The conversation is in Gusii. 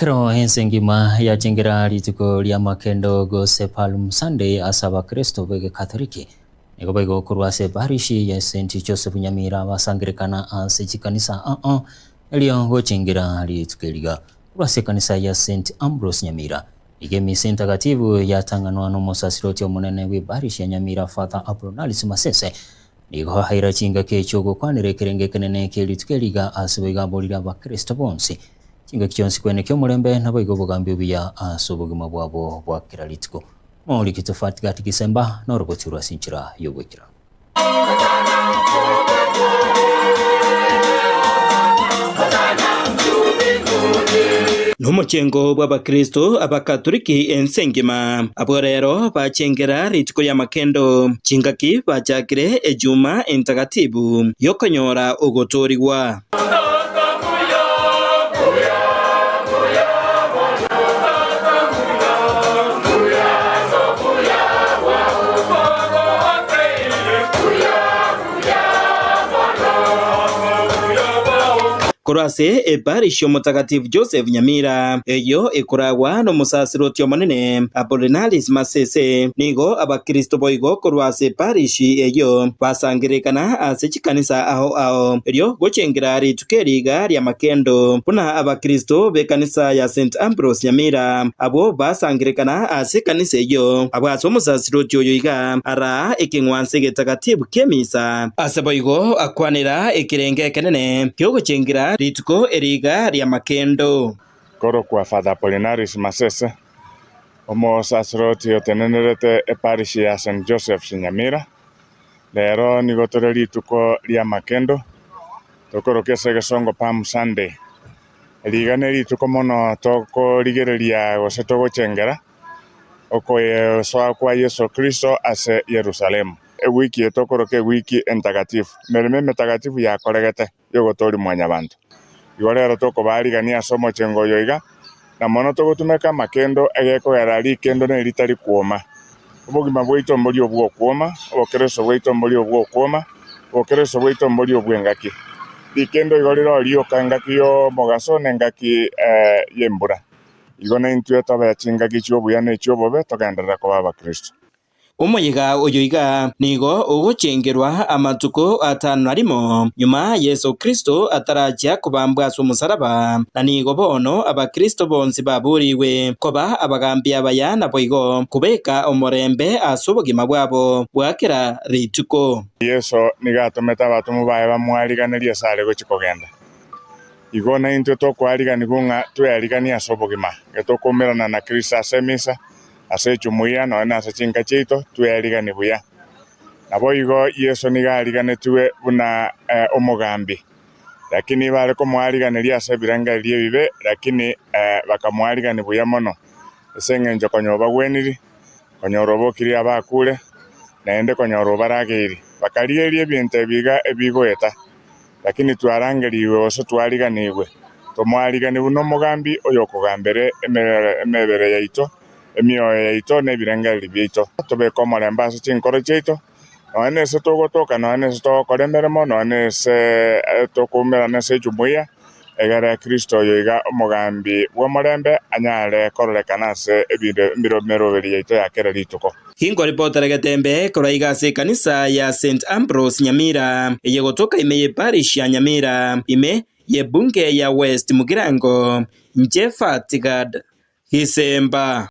Ekero ense engima yachengera rituko ri'amakendo gose Palm Sunday ase abakristo b'egekatoliki, nigo boigo korwa ase eparishi ya St Joseph Nyamira basangerekana ase chikanisa ao erio gochengera rituko eriga. Korwa ase ekanisa ya St Ambrose Nyamira, nigo emisa entagatifu yatang'anwa n'omosasiroti omonene bw'eparishi ya Nyamira Father Apronalis Masese, nigo aira chingaki echio gokwanera ekerengo ekenene kie rituko eriga ase boigo aborire abakristo bonsi Chingaki chionsi kweneki omorembe, naboigo obogambi obuya ase obogima bwabo bwa kera rituko. Moriki Tofati Gisemba noroboti rwa ase enchera y'ogoikeranu. Nomochengo bw'Abakristo Abakatoliki ense engima, abwo rero bachengera rituko ri'amakendo, chingaki bachakire Ejuma Entagatibu y'okonyora ogotoorigwa. Korwa ase eparish y'Omotagatifu Joseph Nyamira, eyio ekoragwa nomosasiroti omonene Apollinaris Masese, nigo abakristo boigo korwa ase eparish eyio basangererekana ase chikanisa ao ao, erio gochengera rituko eri iga ri'amakendo, buna abakristo b'ekanisa ya St Ambrose Nyamira, abwo basangererekana ase ekanisa eyio, abwo ase omosasiroti oyo iga araa ekeng'wanso egetagatibu ki'emisa. Ase boigo akwanera ekerengo ekenene ki'ogochengera rituko eri iga ri'amakendo. Korokwa Father Apollinaris Masese, omosasiroti otenenerete eparish ya St Joseph's Nyamira. Rero nigo tore rituko ri'amakendo, tokoroka ase egesongo Palm Sunday. Riga nerituko mono tokorigereria gose togochengera okosoa kwa Yeso Kristo ase Yerusalemu. Ewiki eye tokoroka ewiki entagatifu, emeremo emetagatifu yakoregete y'ogotoria mwanyabanto. Igo rero tokobaarigania ase omochengo oyo iga, na mono togotumeka amakendo egekogera rikendo neri ritari kwoma. Obogima bwaito mbori obw'okwoma, obokereso bwaito mbori obw'okwoma, obokereso bwaito mbori obw'engaki. Rikendo igo rire rioka engaki y'omogaso na engaki y'embura. Igo naintwe tobe chingaki chi'obuya na echi'obobe, togenderere koba Abakristo. Omoyega oyo iga nigo ogochengerwa amatuko atano na rimo nyuma Yeso Kristo atarachia kobambwa ase omosaraba, na nigo bono abakristo bonsi baboorigwe koba abagambi abaya naboigo kobeka omorembe ase obogima bwabo bwa kera rituko. Yeso nigo atomete abatomwa baye bamoariganerie ase are gochia kogenda. Igo naintwe tokoariganigwa ng'a tweariganie ase obogima, getokoumerana na Kristo ase emisa, Ase echumuiya nonya nase chinka chiaito tweariganie buya. Naboigo Yeso nigo ariganetigwe buna omogambi, lakini bare komoariganeria ase ebirengererio ebibe, lakini bakamoarigania buya mono, ase engencho konya obagweniri, konyora obokirie abakure, naende konyora obarageiri. Bakarigereria ebinto ebi iga ebigoeta, lakini twarangerigwe gose twariganigwe, tomoariganie buna omogambi oyokogambera emebere yaito, emioyo yaito, na ebirengererio biaito. Tobeke omorembe ase chinkoro chiaito, nonya nese togotoka, nonya nese togokora emeremo, nonya nese tokoumerana ase ejumuiya, egere Kristo oyo iga omogambi bw'omorembe anyare kororekana ase emeroberi yaito ya kera rituko. Inkoripotera getembe korwa iga ase ekanisa ya St Ambrose Nyamira, eye gotoka ime ye parish ya Nyamira, ime ye bunge ya West Mugirango, inche Fatigad Gisemba.